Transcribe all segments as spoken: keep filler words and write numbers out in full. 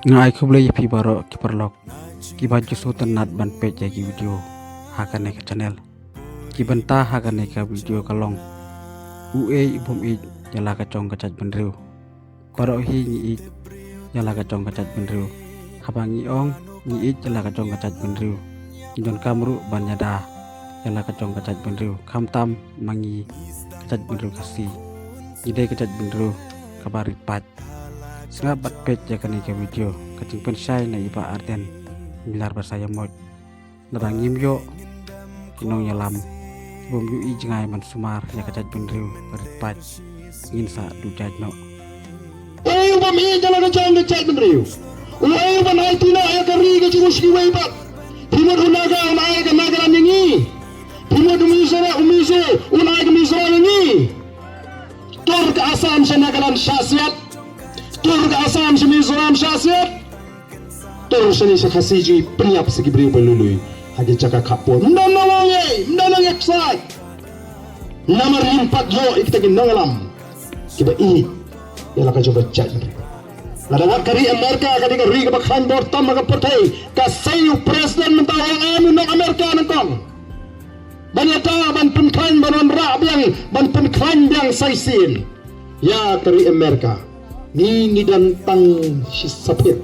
Nga ai khublei ïa phi baroh ki paralok kiba ju sngewtynnat ban peit ïa ki video ha kane ka channel. Ki bynta ha kane ka video ka long: Uei u bym ïeit ïa la ka jong ka jaitbynriew? Baroh hi ngi ïeit ïa la ka jong ka jaitbynriew. Haba ngi ong ngi ïeit ïa la ka jong ka jaitbynriew, ngi donkam ruh ban ïada ïa la ka jong ka jaitbynriew, khamtam ma ngi ka jaitbynriew Khasi. Ngi dei ka jaitbynriew kaba rit paid. Sngap bad peit ïa kane ka video, ka jingpynshai na i Bah Ardent Miller Basaiawmoit. Lada ngim ïoh ki nongïalam ki bym ïohi jngai ban sumar ïa ka jaitbynriew ba rit paid, ngin sa duh jait noh. Uei u bym ïeit ïa la ka jong ka jaitbynriew? Uei u ban aiti noh ïa ka ri ka jong u sha kiwei pat? Phi mut u Naga un ai ka Nagaland ïa ngi? Phi mut u Mizoram, u Mizo un ai ka Mizoram ïa ngi? Tur ka Assam sha Nagaland shah siat. Tur ka Assam sha Mizoram shah siat. Tur shane sha Khasi, ju pynïap sa ki briew ba lui lui ha ki jaka khappud. Ym don nongwei, ym don nongïaksaid. Namar ngim pat ïoh ïa kita ki nongïalam kiba ïeit ïa la ka jong ka jaitbynriew. Lada wat ka ri Amerika, ka dei ka ri kaba khlaiñ bor tam ha ka pyrthei, ka sei u president mynta u ong em u nong Amerika nyngkong ban ïada, ban pynkhlaiñ, ban wanrah biang, ban pynkhlaiñ biang sa shisien ïa ka ri Amerika. Ngi, ngi don tang shi saphit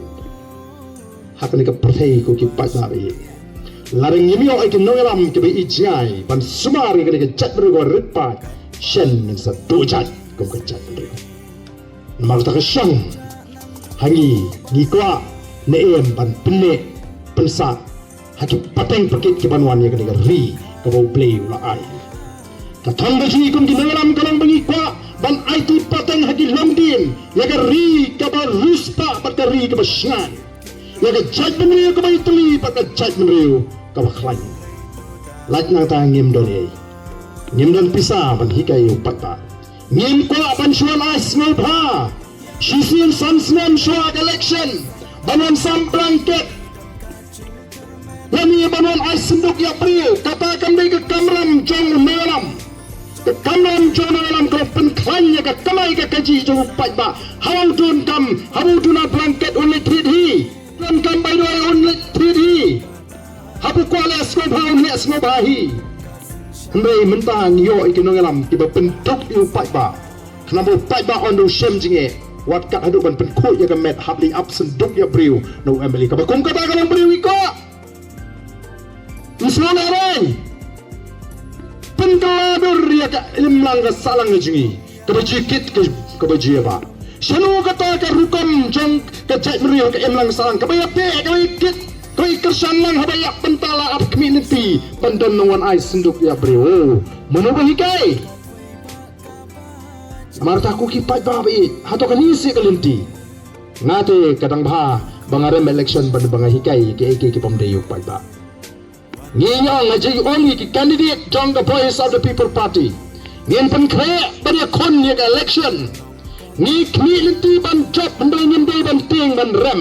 ha kane ka pyrthei, ko ki paidbah ba ïeit. Lada ngim ïoh ïa ki nongïalam kiba ïeit jngai ban sumar ïa kane ka jaitbynriew kaba rit paid, shen ngin sa duh jait kum ka jaitbynriew. Namar kata ka shong ha ngi, ngi kwah ne em ban pynneh pynsah ha ki pateng pakit ki ban wan ïa kane ka ri kaba U Blei u la ai. Ka thong ka jong ngi kum ki nongïalam ka long ba ngi kwah ban aiti pateng ha ki longdien ïa ka ri kaba riewspah bad ka ri kaba shngaiñ, ïa ka jaitbynriew kaba ïatylli bad ka jaitbynriew kaba khlaiñ. Lait nangta ngim don ei, ngim don pisa ban hikai ïa u paidbah. Ngim kwah ban shu wan ai sngewbha shisien san snem shuwa ka election ban wan sam blanket lane ban wan ai synduk ïa briew. Kata kam dei ka kamram jong u nongïalam. Ka kamram jong u nongïalam ka long pynkhlaiñ ïa ka kamai ka kajih jong u paidbah. Haba u donkam, haba u duna blanket un leit thied hi. Donkam bai duwai un leit thied hi. Haba u kwah leh sngewbha un leh sngewbha hi. Hynrei mynta ngi ïoh ïa ki nongïalam kiba pynduk ïa u paidbah. Khnang ba u paidbah un da u shem jingeh, wat kat haduh ban pynkhuid ïa ka met hap leit ap synduk ïa briew na u M L A. Kaba kum kata ka long briew i kwah. Ym sngewlehrain. Pynkylla dur ïa ka imlang ka sahlang ka jong ngi, kaba ju kit, ka, kaba ju ïabah. Shano kata ka rukom jong ka jaitbynriew, ka imlang sahlang, kaba ïateh, kaba ïakit, kaba ïakyrshan lang haba ïa bynta la ap khmih lynti ban don nongwan ai synduk ïa briew? Mano ba hikai? Namar kata ko ki paidbah ba ïeit, hato kane seh ka lynti? Nga te ka dang bha ba nga rem election ban ba nga hikai kiei kiei ki bym dei u paidbah. Ngi ong, nga ju ong ïa ki candidate jong ka Voice of the People Party, ngin pynkhreh ban ïakhun ïa ka election. Ngi khmih lynti ban jop, hynrei ngim dei ban tieng ban rem.